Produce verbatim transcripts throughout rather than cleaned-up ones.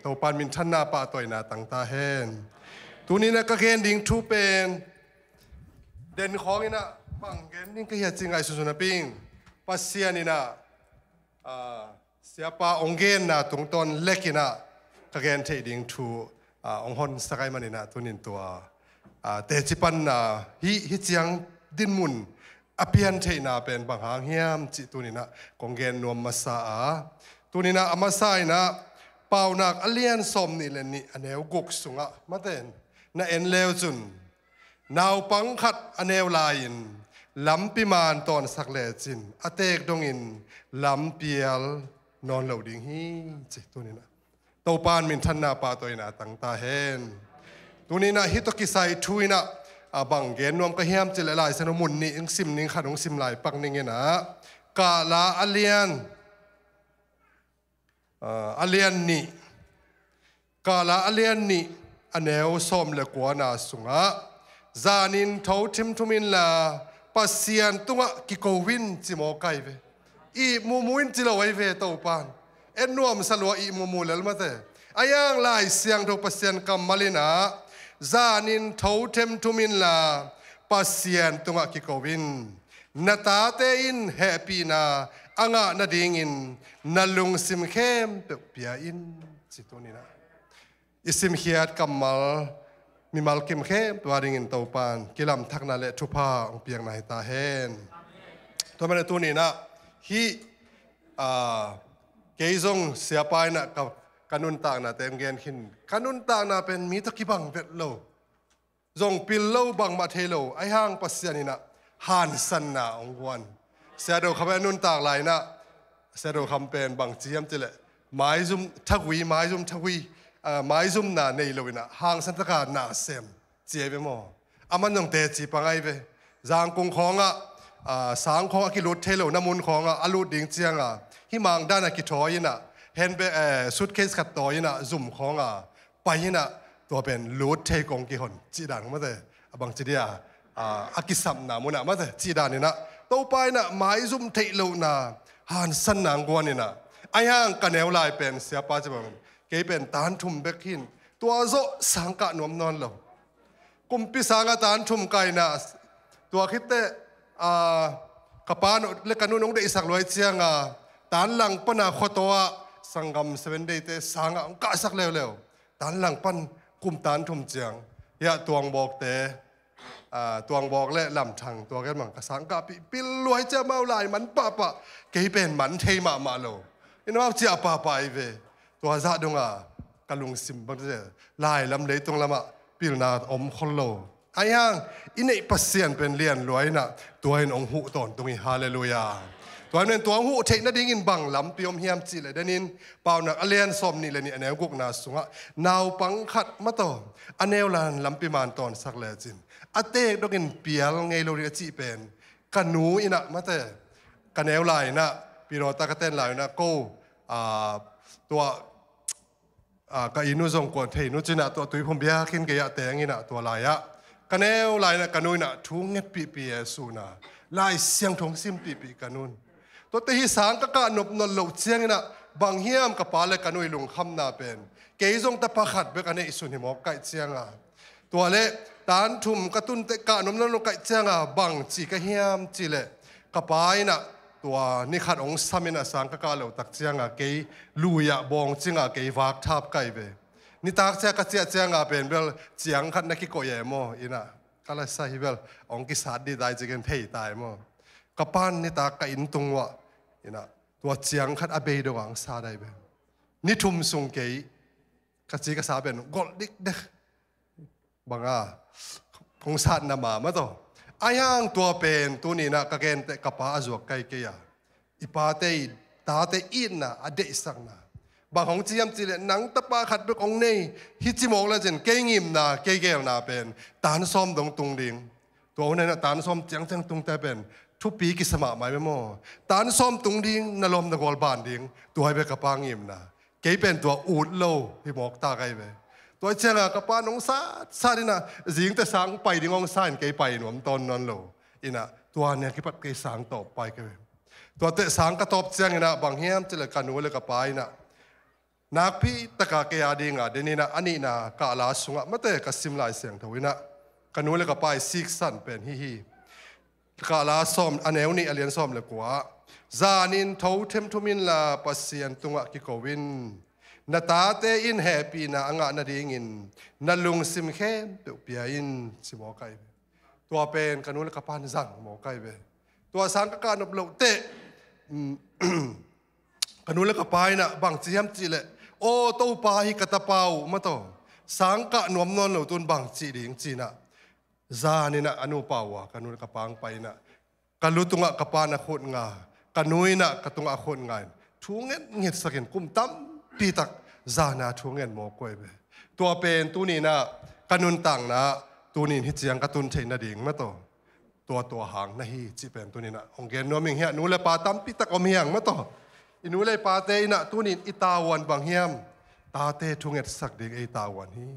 Topan minthanna pahtawina tang ta hen. Tuni-in ah ka gen ding thu pen den khawng in ah bang gen ding ka hia ci ngaihsun napi-in Pasian in ah, ah, siapa hong genna tungtawn lek in ah ka gen theih ding thu, ah, hong honsak ahih manin ah tuni-in tua, ah, teci panna hih, hih ciang dinmun a pian theihna pen bang hang hiam cih tuni-in ah kong gen nuam masa a. Tuni-in ah a masa in ah Paunak a lian sawmnih le nih a neu guk sungah mate na en le uh cun, naupang khat a neu lai-in lampi man tawnsak lecin a teek dongin lam pial nawn lo ding hi, ci tuni-in ah. Topan minthanna pahtawina tang ta hen. Tuni-in ah hih tawh kisai thu in ah, ah, bang gen nuam ka hiam cih leh Lai Siangtho mun nih hong sim ning, khat hong sim lai pak ning in ah, Kahla a lian, ah, a lian nih, Kahla a lian nih a neu sawm le kuana sungah, zanin tho thimthum inla Pasian tungah kiko in ci mawk ahi ve. Ih mumu in ci lo ahi ve Topan. En nuamsa lua, ih mumu lel mate. Ahi hang Lai Siangtho Pasian kammal in ah, zanin tho thimthum inla Pasian tungah kiko in. Na tate in hehpihna a ngah nadingin na lungsim khempeuh pia in, ci tuni-in ah. I simkhiat kammal mimal kim khempeuh a dingin Topan kilamthakna le thupha hong piakna hi ta hen. Tua manin tuni-in ah hih, ah, kei zong siapa in ah ka, ka nuntaknate hong gen khin. Ka nuntakna pen mi tawh kibang vet lo. Zong pil lo, bangmah thei lo, ahi hang Pasian in ah hansanna hong guan. Sia Do Kham a nuntak lai in ah, Sia Do Kham pen bang ci hiam cih leh, maizum thagui, maizum thagui, ah, maizumna nei lo in ah hangsan taka na sem ci ahi ve maw. Aman zong teci pang ahi ve. Zangkung khawngah, ah, sang khawngah kilut thei lo na mun khawngah a lut ding cianga hih mangdan a kithawi in ah, handbag, eh, suitcase khat tawi in ah zum khawngah pai in ah, tua pen lut thei kong kihon cih dan mate. A bang ci dia, a, a kisapna munah mate cih dan in ah, Topa in ah maizum theih lohna hansanna hong guan in ah, ahi hang ka neu lai pen siapa ci bang, kei pen tan thum bek hi in, tua zawh sang kah nuam nawn lo. Kumpi sangah tan thum kah in ah, tua khit teh, a, ka pa le ka nu in hong deihsak lua ahih cianga, tan lang pana khuataw ah sanggam Seven Day te sangah hong kahsak leuleu. Tan lang pan kum tan thum ciang, hiah tuangbawkte, ah, tuangbawk le lamthang, tua gen bang ka sang kahpih pil lua ahih ciang amau lai man pahpah, kei pen man thei mahmah lo. Inn ah amau ciah pahpah ahi ve. Tua zah dongah ka lungsim bang ci, lai lam leitung lamah pilna om khol lo. Ahi hang i neih Pasian pen lian lua in ah, tua in hong huh tawntung hi. Halleluiah. Tua in tua hong huh theih nadingin bang lampi om hiam cih leh, den in Paunak a lian sawmnih le nih a neu gukna sungah, naupang khat mataw a neu lai-in lampi man tawnsak lecin a teek dongin pial ngei lo ding a cih pen, ka nu in ah mate, ka neu lai in ah, Pi Rota ka ten lai in ah, ko, ah, tua ah, ka inn uh zong kuan thei nu cin ah, tua tuiphum biakinn gei ah teng in ah, tua lai-ah ka neu lai in ah ka nu in ah thu ngetpihpih e, sun a Lai Siangtho hong simpihpih ka nu in. Tuate hih sang ka kah nopnop loh ciangin ah, bang hiam ka pa le ka nu ii lungkhamna pen, kei zong tapa khat bek a neihsun hi mawk ka hih cianga, tua le tan thum ka tun teh kah nopnop loh ka hih cianga, bang ci ka hiam cih leh, ka pa in ah tua ni khat hong sam in ah, sang ka kah loh tak cianga kei lui-ah bawngcinga kei vak thap ka hi ve. Nitak ciang ka ciah cianga pen bel ciang khat na kikoih e maw, inn ah ka la sa hi bel, hong kisat dih ta hi ci ken thei ta hi maw. Ka pa'n nitak ka inn tung uah, inn ah tua ciang khat a bei dongah hong sat hi ve. Ni thum sung kei ka ci ka sa pen golh dikdek banga hong satna mahmah tawh. Ahi hang tua pen tuni in ah ka gen teh ka pa a zuak ka hi kei a, i pate i tate itna, a deihsakna. Bang hong ci hiam cih leh, nang tapa khat bek hong nei hi ci mawk lecin, kei ngimna, kei geelna pen tan sawm dong tung ding. Tua hun ah in ah tan sawm ciangciang tungte pen thupi kisa mahmah hi ve maw. Tan sawm tung ding, na lawm na gual ban ding, tua hi ve ka pa ngimna. Kei pen tua ut lo hi mawk ta ka hi ve. Tua ciangah ka pa'n hong satsat in ah, zingte sang pai ding hong sa in, kei pai nuam tawn nawn lo. In ah tua ni a kipat kei sang tawp pai ka hi ve. Tuate sang ka tawp ciangin ah bang hiam cih leh, ka nu le ka pa in ah, Nakpi taka kei a dinga deninah a nihna Kahla sungah mate ka sim Lai Siangtho inah ka nu le ka pa i siksan pen hi hi. Kahla sawm, a neu nih a lian sawm le kua ah, zanin tho themthum inla Pasian tungah kiko in, na tate in hehpihna a ngah nadingin na lungsim khempeuh pia in, ci mawk ahi ve. Tua pen ka nu le ka pan zang mawk ahi ve. Tua sang ka kah nop loh teh, mm, ka nu le ka pa inah bangci hiam cihleh, aw Topa hi ka tapa uh mataw, sang kah nuam nawn lo tun bangci ding cinah, zaninah a nupa uh a ka nu le ka pa ang pai inah ka lu tungah ka pan a khut nga, ka nu inah ka tungah a khut nga in thu ngetngetsakin kum tampitak zana thu nget mawk uh ahi ve. Tua pen tuninah ka nuntakna tunin hi ciang ka tun theih nading mataw, tua tua hang na hi cih pen tuninah hong gen nuam ing hiah. Nu le pa tampitak om hiang mataw. I nu le i pate inah tunin i tavuan bang hiam? Tate thungetsak ding ei tavuan hi.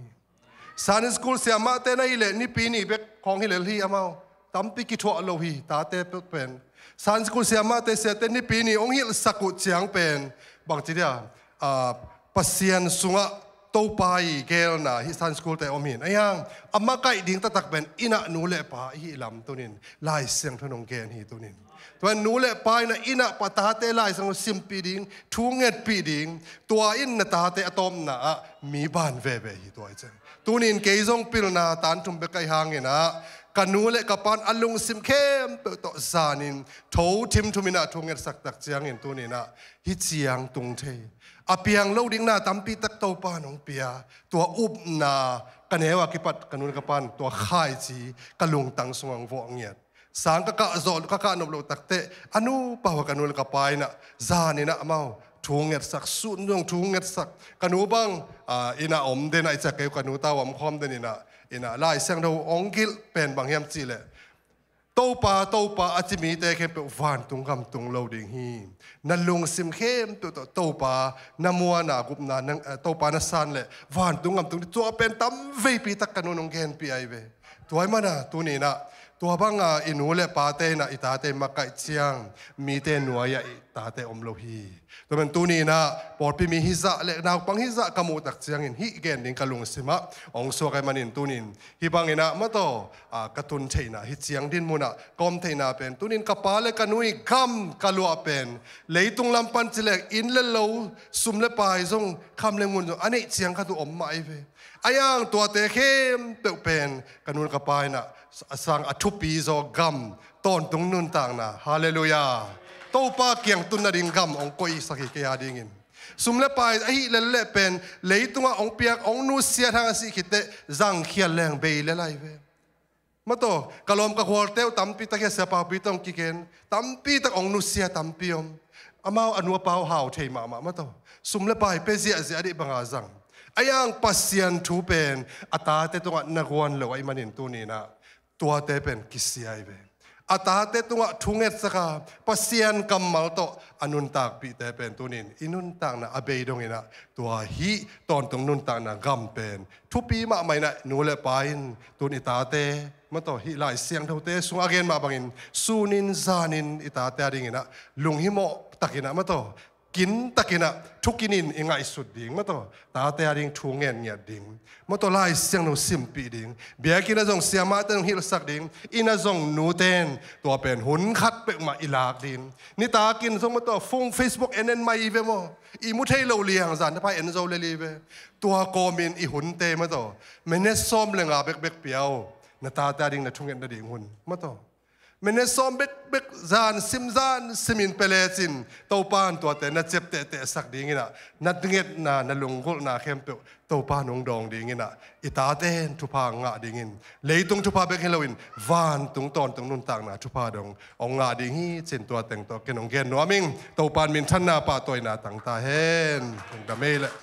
Sunday school siamahte na hileh nipi ni bek khawng hilel hi amau. Tampi kithuah lo hi tate peuh pen. Sunday school siamahte siate nipi ni hong hilhsak uh ciang pen bangci dia, ah, Pasian sungah Topa i gelna hi Sunday school te om hin. Ahi hang a makaih ding taktak pen inah nu le pa i hih lam tunin Lai Siangtho in hong gen hi tunin. Tua in nu le pa inah, inah pa tate Lai Siangtho simpih ding, thu ngetpih ding, tua in na tate a tawpna ah mi ban veve hi tua i ciang. Tunin kei zong pilna tan thum bek ahi hanginah ka nu le ka pan a lungsim khempeuh tawh zanin tho thimthum inah thu ngetsak tak ciangin tuninah hi ciang tung thei. A piang lo ding na tampitak Topa in hong pia. Tua upna ka neu a kipat ka nu le ka pan tua khaici ka lungtang sungah hong vawh ngiat. Sang ka kah zawh, ka kah nop loh takteh a nupa uh a ka nu le ka pa inah zaninah amau thu ngetsak, sun zong thu ngetsak. Ka nu bang, ah, inah om denah i ciah kei uh ka nu tau om khawm deninah inah Lai Siangtho hong gilh pen bang hiam cihleh, Topa, Topa a ci mite khempeuh vantung gam tung lo ding hi. Na lungsim khempeuh tawh Topa na muanna gupna, na, eh, Topa na san leh vantung gam tung ding. Tua pen tam veipi tak ka nu in hong genpih ahi ve. Tua ahih mana tuninah tua banga i nu le pate inah i tate makaih ciang mite nuai-ah i tate om lo hi. Tua man tuninah pawlpi mi hizah le naupang hizah ka muh tak ciangin hih gen ding ka lungsimah hong suak ahih manin tunin hih banginah mataw, ah, ka tun theihna hi ciang din munah ka om theihna pen tunin ka pa le ka nu i gam ka luah pen leitung lam pan cilek inn le lo, sum le pai zong, kham le ngun zong a neih ciang khat uh om mah ahi ve. Ahi hang tuate khempeuh pen ka nu le ka pa inah a sang a thupi zaw gam, tawntung nuntakna, halleluiah, Topa kiang tun nading gam hong koihsak hi kei a dingin. Sum le pai ahih lelleh pen leitungah hong piak, hong nusiat hang a sih khitteh zangkhial leng bei lel ahi ve. Mataw, ka lawm ka khualte uh tampitak hi a, siapa pi tawh hong kigen tampitak hong nusia tampi om. Amau a nu a pa uh hau thei mahmah mataw. Sum le pai pia ziahziah a deih banga zang. Ahi hang Pasian thu pen a tate tungah na guan lo ahih manin tuninah tuate pen kisia ahi ve. A tate tungah thu ngetsaka Pasian kammal tawh a nuntakpihte pen tunin i nuntakna a bei donginah tua hih tawntung nuntakna gam pen thupi mahmah inah nu le pa in tun i tate mataw hih Lai Siangthote sungah a gen mah bangin sunin zanin i tate a dinginah lunghimawh takinah mataw kintakinah thukinin i ngaihsut ding mataw, tate a ding thu ngetngiat ding mataw, Lai Siangtho simpih ding. Biakinn ah zong siamahte zong hilhsak ding, inn ah zong nuten tua pen hun khat peuhmah i lak ding. Nitakin zong mataw phone, Facebook en en mai i ve maw? I mu thei lo liang zan na pai en zo lel i ve. Tua kawmin i hunte mataw minute sawm le nga bekbek pia uh, na tate a ding na thungetna ding hun mataw. Minute sawm bekbek zan sim zan simin pia lecin Topa in tuate na ciaptehtehsak dinginah na ngetna na lunggulhna khempeuh Topa in hong dawng dinginah i tate in thupha ngah dingin leitung thupha bek hi loin vantung tawntung nuntakna thupha dong hong ngah ding hi cin tua teng tawh ken hong gen nuam ing. Topa in minthanna pahtawina tang ta hen. Hong dam ei leh.